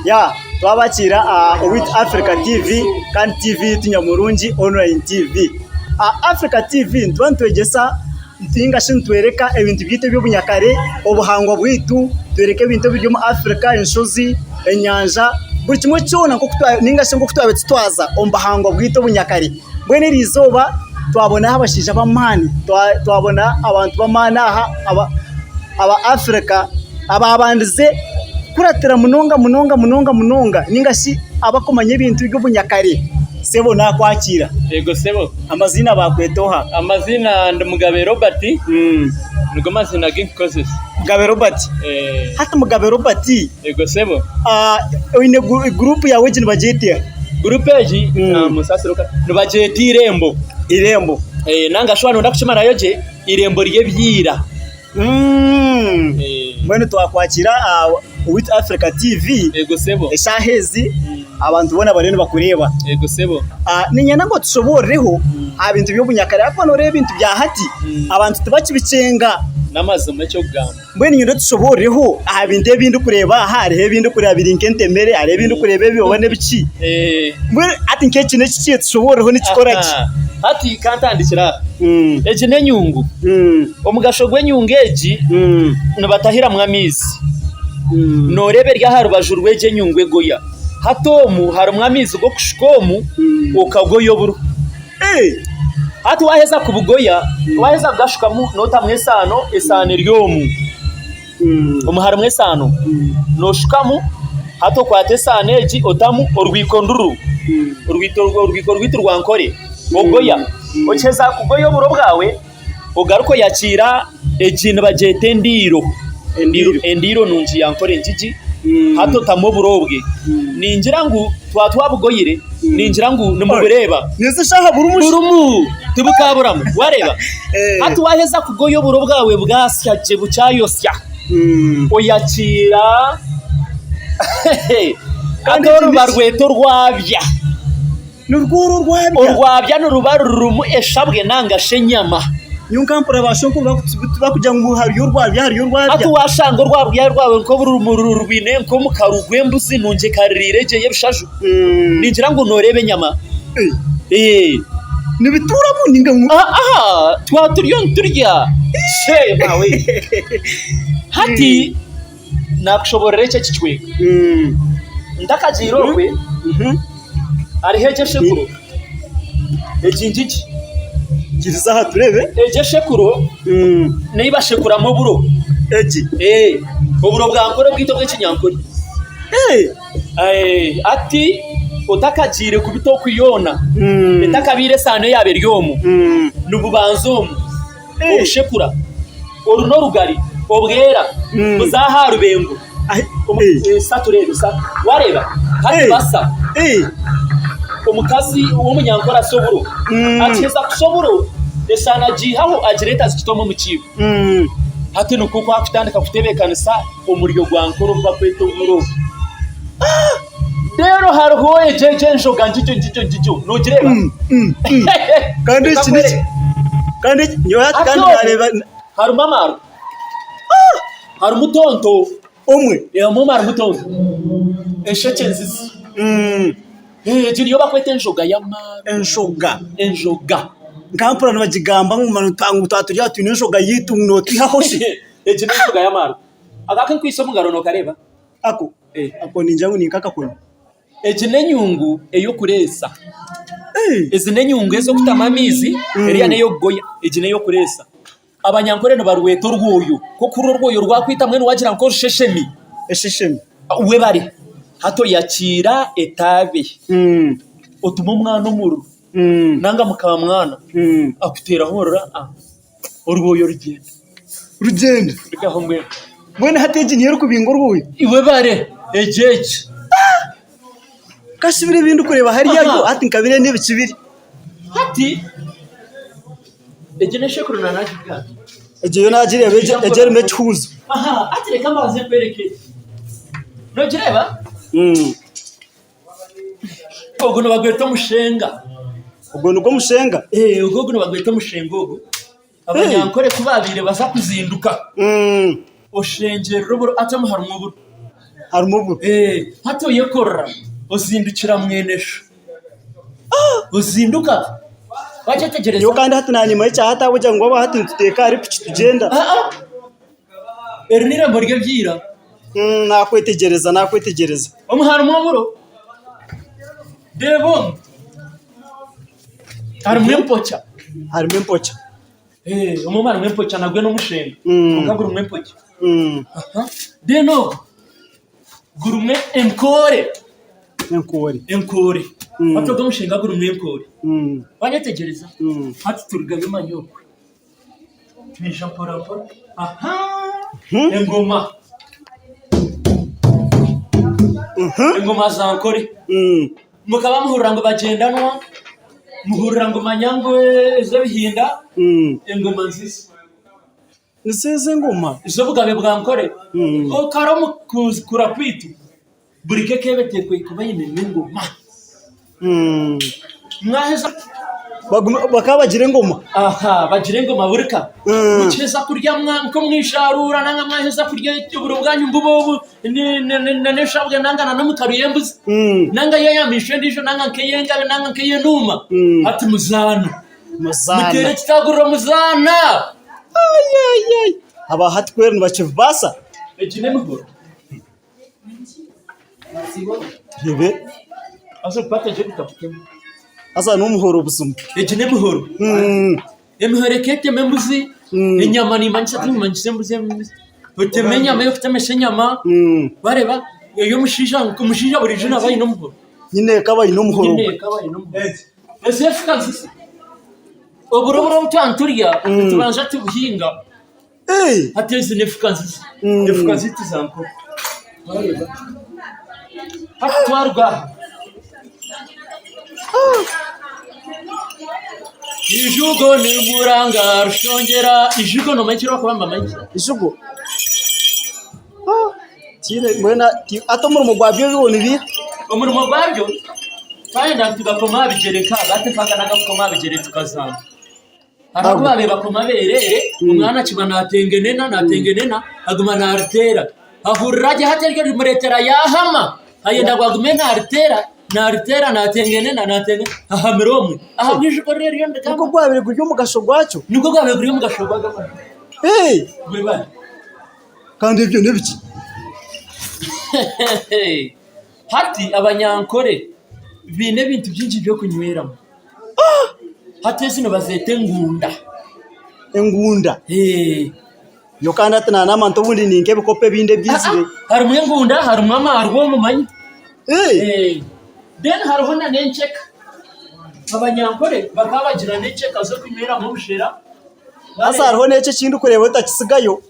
Ya twabakiira aha Oweitu Africa TV kandi TV yaitu nyamurungi online TV. Aha Africa TV nituba nitwegyesa ninga shi nitworeka ebintu byaitu eby'obunyakare, obuhangwa bwaitu, tworeka ebintu ebiri omu Africa enshozi, enyanja, buri kimwe kyona ninga shi nk'oku twabaire tutwaza omu buhangwa bwaitu obunyakare. Mbwenu eri izooba twabonaho abashaija b'amaani, twabona abantu b'amaani aha aba Africa abaabandize kukuratira munonga munonga munonga munonga ninga shi abakumanya ebintu by'obunyakare. Sebo naakwakiira. Yego sebo. Amaziina baakweta oha? Amaziina ndi Mugabe Robert, nigo maziina agu ndikukozesa. Mugabe Robert. Hati Mugabe Robert. Yego sebo. Oine guruupu yaawe egi nibagyeta eha? Guruupu egi nibagyeta Irembo. Irembo. Ninga shi waaba nooyenda kukimarayo gye, Irembo ry'ebyira. Mbwenu twakwakira aha Oweitu Africa TV Yego sebo. eshaaha ezi abantu boona bariyo nibakureeba. Yego sebo. Niinyenda ngu otushoboororeho aha bintu by'obunyakare ahakuba nooreeba ebintu bya hati abantu tibakibikyenga. N'amazima eky'okugamba. Mbwenu niinyenda otushoboororeho aha bintu ebi ndikureeba aha, hariho ebi ndikureeba biri nk'entemere, hariho ebi ndikureeba ebi oba n'ebiki. Mbwenu hati nk'eki n'ekiki tushoboororeho nikikora ki? Hati ka ntandikire aha. Egi n'enyungu. Omugasho gw'enyungu egi nibatahiramu amaizi. Nooreeba eri aha rubaju rw'egi enyungu egoya. Hati omu harimu amaizi g'okushuka omu okagoya oburo. Hati waaheza kubugoya, waaheza kugashukamu nootamu esaano, esaano eri omu. Omu harimu esaano. Nooshukamu hati okwata esaano egi otamu orwiko nduru, orwiko rwaitu rwa Nkore ogoya. Okiheza kugoya oburo bwawe, ogaruke oyakiira egi nibagyeta endiiro, endiiro nungi ya Nkore ngigi, hati otamu oburo obwe. Ningira ngu twaba twabugoyire, ningira ngu nimubureeba. Burimu tibukaburamu wareeba. Hati waaheza kugoya oburo bwawe bwasya gye bukyayosya, oyakiira hati oru barweta orwabya. Orwabya niruba rurimu eshabwe nanga shi enyama. Hati waashanga orwabya rwawe nk'orwine nk'omukaru gw'embuzi nungi ekaririire gye ey'ebishaju, ningira ngu nooreeba enyama. Nibituuramu ninga ngu. Aa twaba turiyo niturya. Hati naakushoboorora eki ekicweka. Ntakagiire okwe, hariho egi eshekuro, egi ngigi. Giriza aha tureebe. Egi eshekuro neyi bashekuramu oburo. Egi? Oburo bwa Nkore obwaitu obw'ekinyankore. Hati otakagiire kubita oku yoona, etakabaire esaano eyaaba eri omu, nibubanza omu, obushekura. Oru n'orugari, obwera, buza aha rubengo. Sa tureebe, sa. Wareeba? Hati basa. Omukazi w'omunyankore asa oburo. Akiheza kusa oburo, esaano agiihaho agireeta azigita omu omu kiibo. Hati nikwo ku akutandika kutebeekanisa omuryo gwa Nkore obu barikweta oburo. Reero hariho egyo egyo enjoga ngigyo ngigyo ngigyo noogireeba? Kandi eki niki? Kandi eki nyowe hati kandi naareeba. Harimu amaarwa, harimu tonto. Omwe? Omwe harimu tonto. Enshekye nzizi. Egi niyo barikweta enjoga y'amaarwa. Enjoga? Enjoga. Nka mpurira nibagigamba ngu twaba turi aha twine enjoga yaitu ngu nootwihaho shi? Egi n'enjoga y'amaarwa. Aka aku nkwaitse omu ngaro nookareeba? Ako? Ako ningira ngu ni nk'akakoni. Egi n'enyungu ey'okureesa. Ezi n'enyungu ez'okutamu amaizi, eriya n'ey'okugoya, egi n'ey'okureesa. Abanyankore nibarweta orwoyo. Ku orikuhurira orwoyo rwakwita mbwenu waagira nk'orusheshemi. Esheshemi. Webare. Hati oyakiira etaabe, otuma omwana omuriro nanga mukamwana akuteeraho omuriro orwoyo rugyenda. Rugyenda. Rugaho mbwenu. Mbwenu hati egi niyo erikubinga orwoyo? Webare. Egi egi. Kasi biri ebi ndikureeba hariya byo hati nka biriya n'ebiki biri? Hati egi n'eshekuro na nagigaana. Egyo yo nagireeba egyo erimu ekihuuzo. Aha hati reka mbanze nkwereke. Nogireeba? Ogu nibagweta omushenga. Ogwo nigwo mushenga? Ogu ogu nibagweta omushenga ogu. Abanyankore ku baabaire baza kuzinduka, oshengyerera oburo, hati omu harimu oburo. Harimu oburo. Eh, hati oyekorera ozindukira mwene sho. Ozinduka wakyetegyereza. Nyowe kandi hati nanyima y'ekya hati ahabw'okugira ngu aba hati nituteeka ahari piki tugyenda. Aa, eri n'eirembo ry'ebyira. Nakwetegyereza nakwetegyereza. Omu harimu oburo. Reeba omu harimu empokya. Harimu empokya. Omwe harimu empokya nagwe n'omushenga kwonka gurimu empokya. Then ogu gurimu enkoore. Enkoore. Enkoore. Hati ogu omushenga gurimu enkoore. Wanyetegyereza? Hati turugayo manya okwe. Twija mpora mpora. Engoma. Engoma za Nkore. Mukaba muhurira ngu bagyendanwa, muhurira ngu manya ngu ez'ebihinda, engoma nzizo. Nizo ezo engoma? Ez'obugabe bwa Nkore. Kare omu kukura kwaitu, buri ka ekaba eteekwa kuba eine engoma. Mwaheza. Bakaba bagira engoma? Aha, bagira engoma buri ka. Mukiheza kurya nk'omwisharuura nanga mwaheza kurya oburo bwanyu mbuba obu n'eshabwe nanga na n'omukaru y'embuzi nanga y'enyamaishwa endiijo nanga nk'ey'engabi nanga nk'ey'enuuma hati muzaana. Muteere ekitaaguriro muzaana. Aba hati kweri nibakibaasa? Egi n'emihoro. Rebe. Haza n'omuhoro buzima. Egi n'emihoro. Emihoro eketema embuzi, enyama nimanyisa tikumanyisa embuzi otema enyama ey'okutemesa enyama, wareeba ey'omushaija omushaija buriijo naaba aine omuhoro. Nyine eka aba aine omuhoro gwe. Nyine eka aba aine omuhoro. Ezi efuka nzisa. Oburo buri obu twaba niturya nitubanza tubuhinga. Hati ezi n'efuka nzisa. Efuka zaitu za Nkore. Wareeba? Hati twaruga aha. Ijugo nimuranga rushongera. Ijugo noomanya eki barikuba nibamanyisa? Ijugo? Tihaine mbwenu hati omurimo gwabyo ebyo nibiiha? Omurimo gwabyo twayenda ngu tugakome aha bigyere nk'aga hati nk'aka n'akakukoma aha bigyere tukazaana. Hariho abu baabaire bakoma beereere, omwana akiba naatengenena naatengenena aguma naariteera. Ahurira gye hati eryo rimureetera yaahama, ayenda ngu agume naariteera, naariteera naatengenena naatengenena ahamire omwe. Ahabw'eijugo rye eryo nirigamba. Nigwo gwabaire guri omugasho gwakyo? Nigwo gwabaire guri omugasho gw'ago amajugo. Gwebare. Kandi ebyo n'ebiki? Hati Abanyankore baine ebintu bingi by'okunyweramu. Hati ezi nibazeeta engunda. Engunda? Nyowe kandi hati naanamanya nti obundi ni nk'ebikopo ebindi ebiizire. Harimu engunda harimu amaarwa omumanya. Then hariho nana enkyeka. Abanyankore bakaba bagira n'enkyeka z'okunyweramu obushera. Haza hariho n'eki eki ndikureeba otakitsigayo.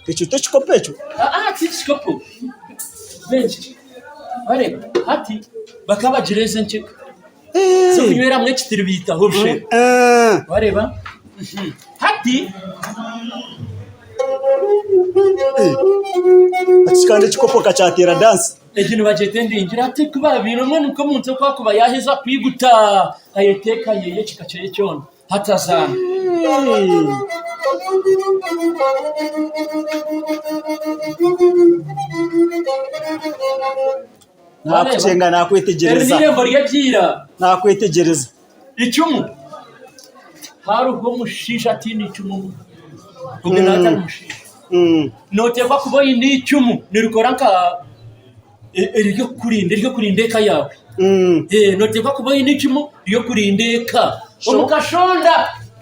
Ekyo t'ekikopo ekyo? Ti kikopo. Hati bakaba bagira ezo enkyeka. Z'okunyweramu ekitiribiitaho obushera. Wareeba? Hati. Eki kandi ekikopo ka kyateera dansi. Egi nibagyeta endingira. Hati ku baabaire omwe nikwo omuntu oku akuba yaaheza kwiguta ayeta eka ye ekika kye kyona. Hati azaana. Naakukyenga Eri naakwetegyereza. n'eirembo ry'ebyira. Naakwetegyereza. Icumu. Hariho omushaija ataine icumu omuka. Ogwo naaba atari mushaija. Nooteekwa kuba oine eicumu nirikora nka ery'okukurinda ery'okurinda eka yaawe. Nooteekwa kuba oine eicumu ry'okurinda eka. Omu kashonda.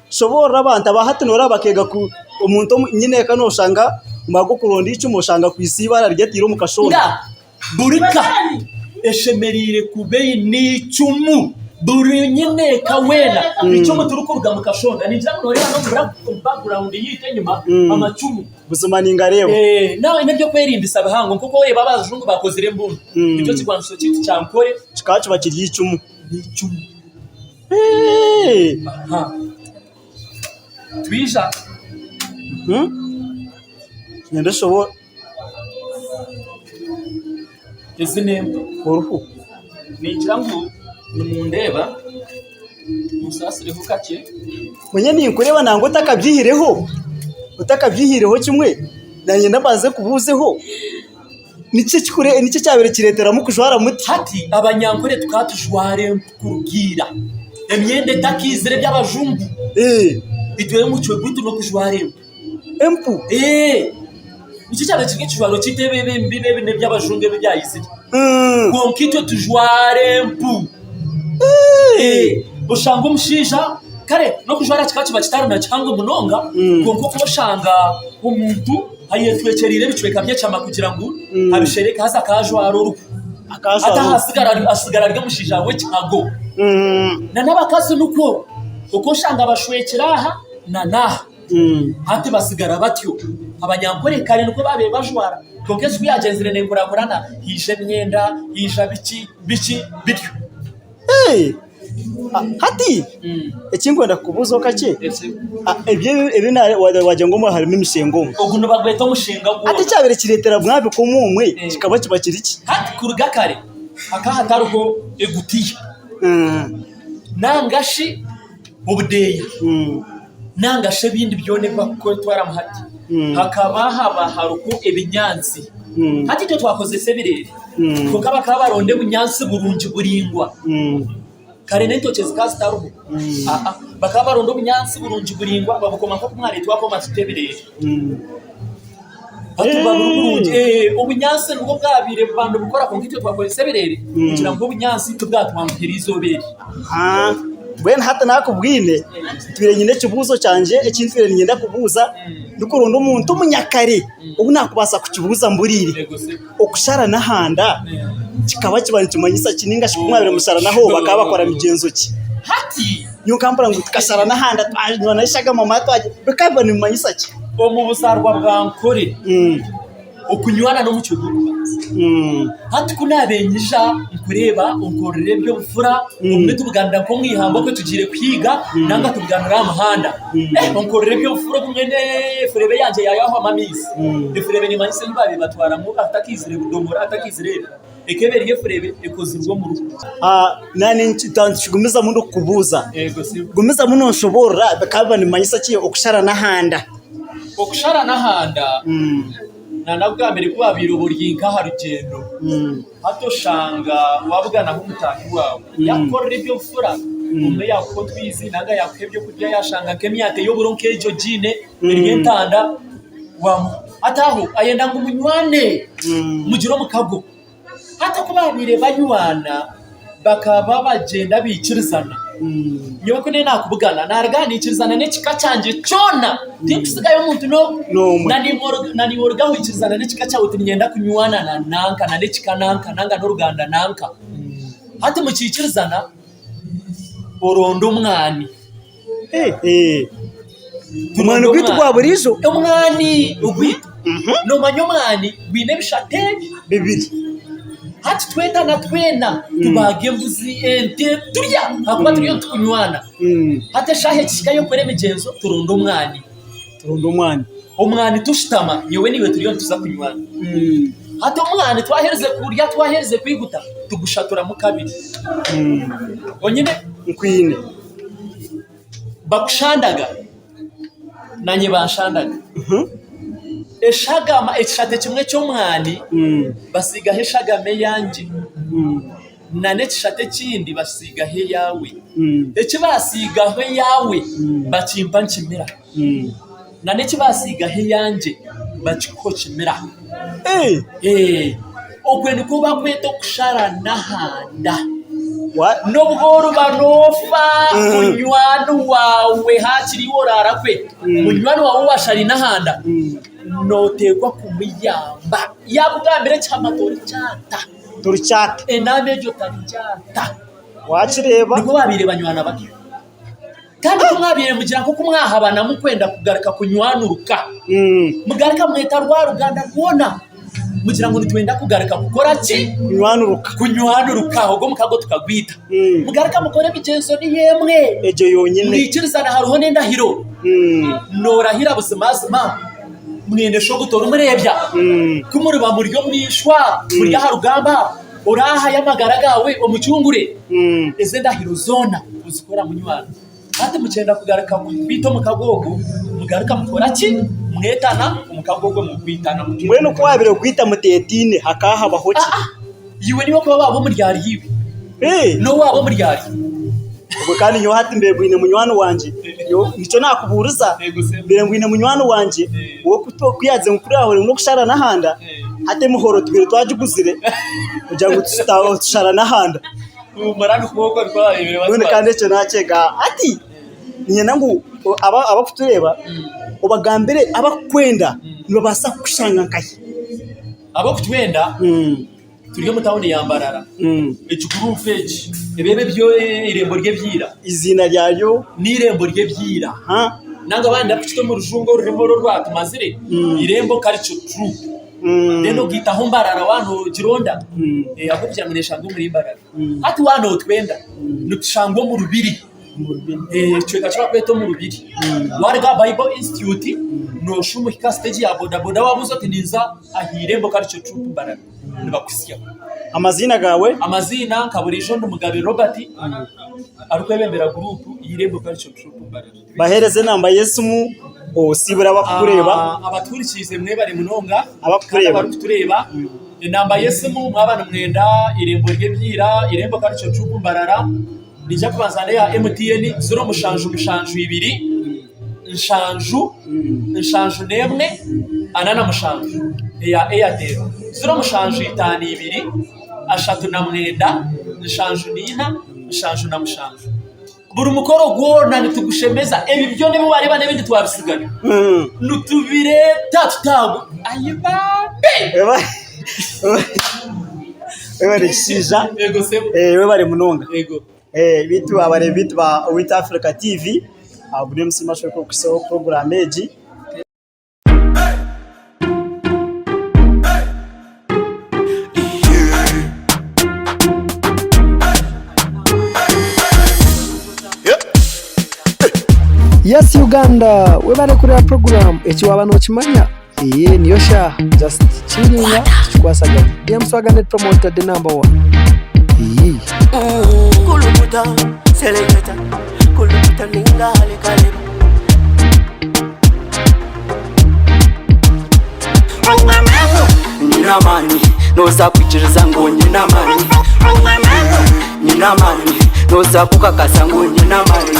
Shoboorora abantu aba hati noreeba bakeega ku omuntu nyine eka noshanga omumara gw'okuronda eicumu oshanga akwaitse eibare aryataire omu kashonda. Nga buri ka eshemereire kuba eine eicumu buri nyineeka weena eicumu tirikuruga mu kashonda ningira ngu noreeba n'omu background yaitu enyima amacumu. Buzima ningareeba. Naaba aine eby'okwerindisa bihango nk'oku oreeba abajungu bakozire embundu nikyo kigwaniso kyaitu kya Nkore. Kikaba kiba kiri eicumu. Eicumu. Twija. Niinyenda oshoboore. Ezi n'empu. Oruhu. Ningira ngu nimundeeba, munsaasireho kakye. Manya ninkureeba nangwa otakabyihireho, otakabyihireho kimwe, nanye mbanze nkubuuzeho. Niki ekikure niki ekyabaire kireeteramu kujwara muti? Hati Abanyankore tukaba tujwara empu kuruga ira. Emyenda etakaizire eby'abajungu. Itwe omucwe gwaitu n'okujwara empu. Empu? Nikyo kyabaire kiri ekijwaro kyaitu ebi ebi ebi n'eby'abajungu ebi ebyaizire. Kwonka itwe tujwara empu. Oshanga omushaija kare n'okujwara kikaba kiba kitari na kihango munonga kwonka okuba oshanga omuntu ayetwekyereire ebicweka by'ekyama kugira ngu abishereke haza akajwara oruhu. Hati aho asigara ari omushaija w'ekihago. N'abakazi nikwo, okwo oshanga bashwekire aha n'aha. Hati basigara batyo. Abanyankore kare nikwo baabaire bajwara kwonka ensi ku yaagyenzire neekurakurana haija emyenda, haija biki biki bityo. Hati eki ndikwenda kukubuuzaho kakye, ebi wagira ngu harimu emishenga omu. Ogu nibagweta omushenga gwona. Hati ekyabaire kireetera mwabika omwe kikaba kiba kiri ki? Hati kuruga kare hakaba hatariho egutiya nangashi obudeeya nanga shi ebindi byona ebi barikutwaramu hati. Hakaba haba hariho ebinyaatsi. Hati itwe twakozesa ebireere kwonka bakaba baronda ebinyaatsi burungi buraingwa. Kare n'entookye zikaba zitariho. Bakaba baronda obunyaatsi burungi buraingwa babukoma nk'oku mwabaire twakoma tuta ebireere. Hati buba buri burungi. Obunyaatsi nibwo bwabaire buba nibukora kwonka itwe twakozesa ebireere kugira ngu obunyaatsi tibwatwanguhira eizooba eri. Mbwenu hati naakubwine, ntwire nyine ekibuuzo kyangye eki ntwire niinyenda kubuuza ndikuronda omuntu omunyakare ou naakubaasa kukibuuza mburiire. Okushara n'ahanda kikaba kiba nikimanyisa ki nainga shi ku mwabaire mushara naho bakaba bakora migyenzo ki? Hati. Nyowe nkampurira ngu tukashara n'ahanda twanywa n'eshagama mara twagira bikaba biba nibimanyisa ki? Omu buzaarwa bwa Nkore, okunywana n'omucwe gw'okubanza. Hati ku naabaire nyija nkureeba onkorera eby'obufura, obumwe tubuganira nk'omu ihamba oku tugiire kuhiiga nanga tubuganira aha muhanda. Onkorera eby'obufura obumwe n'efurebe yangye yaayahwamu amaizi. Efurebe neemanyisa ei baabaire batwaramu hatakaizire budomora hatakaizire ebi. Ekaba eri efurebe ekozirwe omu ruhu. Naanye ndikukubuuza, gumizamu nooshoboorora bikaba biba nibimanyisa ki okushara n'ahanda? Okushara n'ahanda Naanakugambire ku waabaire oba ori nk'aha rugyendo, hati oshanga waabuganaho omutaahi waawe, yaakukorera eby'obufura, obumwe yaakuha otwizi nainga yaakuha ebyokurya yaashanga nk'emyate y'oburo nk'egyo ogiine eri entanda waamuha. Hati aho ayenda ngu munywane mugire omukago. Hati ku baabaire banywana bakaba bagyenda baikirizana. Nyowe ku naakubugana naaruga aha naikirizana n'ekika kyangye kyona tinkutsigayo muntu n'omwe. Na naiwe oruge aha oikirizane n'ekika kyawe oti niinyenda kunywana na nanka na n'ekika nanka nanga n'oruganda nanka. Hati mukiikirizana oronda omwani. Omwani gwaitu gwa buriijo. Omwani ogwaitu. Noomanya omwani gwine ebishate ebi? Bibiri. Hati twetana twena tubaaga embuzi, ente turya ahakuba turiyo nitukunywana. Hati eshaaha ekihika ey'okukora emigyenzo turonda omwani. Turonda omwani. Omwani tushutama nyowe naiwe turiyo nituza kunywana. Hati omwani twaherize kurya twaherize kwiguta tugushaturamu kabiri. Onyine? Nkwine. Bakushandaga nanye banshandaga. Eshagama ekishate kimwe ky'omwani basiigaho eshagama eyangye nana ekishate ekindi basiigaho eyaawe. Eki baasiigaho eyaawe bakimpa nkimira nana eki baasiigaho eyangye bakikuha okimira. Okwo nikwo bakweta okushara n'ahanda. N'obu oriba noofa munywani waawe haakiri iwe oraara kwe, munywani waawe ou waasharaine ahanda nooteekwa kumuyamba. Yaakugambira ekihama torikyata. Torikyata. Enaama egyo tarigyata. Waakireeba. Nikwo baabaire banywana batyo. Kandi ku mwabaire mugira nk'oku mwahabana mukwenda kugaruka kunywanuruka, mugaruka mweta rwa ruganda rwona, mugira ngu nitwenda kugaruka kukora ki? Kunywanuruka. Kunywanuruka, ogwo omukago tukagwita. Mugaruka mukora emigyenzo niyo emwe. Egyo yonyine. Mwikirizana hariho n'endahiro. Noorahira buzimazima mwene sho ogu torimureebya. Ku muriba muri omu ishwa, muri aha rugamba, Oraahayo amagara gaawe omucungure? Ezi endahiro zoona ozikora munywani. Hati mukyenda kugaruka kwita omukago ogu, mugaruka mukora ki? Mwetana, omukago ogwo mugwitana. Mbwenu ku waabaire ogwita muteetaine hakaahabaho ki? Aa, iwe niiwe okuba waaba omuryarya iwe. N'obu waaba omuryarya. Obwe kandi nyowe hati mbaire mbwine munywani wangye, nyowe nikyo naakubuuriza, mbaire mbwine munywani wangye we ku yaagize ngu kuriya harimu okushara n'ahanda, hati emihoro tubaire twagiguzire kugira ngu tushara n'ahanda. Mbwenu kandi ekyo naakyega hati niinyenda ngu abarikutureeba obagambire abakukwenda nibabaasa kukushanga nkahi? Abakutwenda turi omu tawuni ya Mbarara egi guruupu egi ebi eirembo ry'ebyira. Eiziina ryaryo? N'eirembo ry'ebyira nanga abandi barikukita omu rujungu orurimi oru orwatumazire eirembo culture troop then ogaitaho Mbarara waaba nogironda ahabw'okugira ngu neshangwa omuri Mbarara. Hati waaba notwenda nitushangwa omu Rubiri. Ekicweka eki barikweta omu Rubiri. Waaruga aha Bible Institute nooshuuma ohika aha siteegi ya bodaboda waabuuza oti ninza aha Irembo Culture Troop Mbarara nibakuhitsyaho. Amaziina gaawe? Amaziina nka buriijo ndi Mugabe Robert arikwebembera guruupu y'Irembo Culture Troop Mbarara. Baheereze enamba y'esimu osiibure abarikukureeba. Abatuhurikiize mwebare munonga kandi abarikutureeba. Enamba y'esimu mwaba nimwenda Irembo ry'Ebyira, Irembo Culture Troop Mbarara. Niija kubanza n'eya MTN ziro mushanju mushanju ibiri nshanju nshanju n'emwe ana na mushanju. Eya Airtel ziro mushanju itaano ibiri ashatu na mwenda nshanju n'ina nshanju na mushanju. Buri mukoro gwona nitugushemeza ebi byona ebi waareeba n'ebindi twabitsigara nitubireeta tutaago ayi bambe. Webare kishaija, Yego sebo. webare munonga. Yego. Beitu abareebi beitu ba Oweitu Africa TV, ogu n'MC Marshal orikukuhisaho puroguraamu egi. Yes Uganda webare kureba program eki waba nokimanya Eye niyo shaaha just chillinga tukikwasaganya DM Swagger Net Promoter the number one Iyii. Kulukuta, seleketa, kulukuta ninga halikaleba. Nyine amaani, noza kwikiriza ngu nyine amaani. Nyine amaani, noza kukakasa ngu nyine amaani.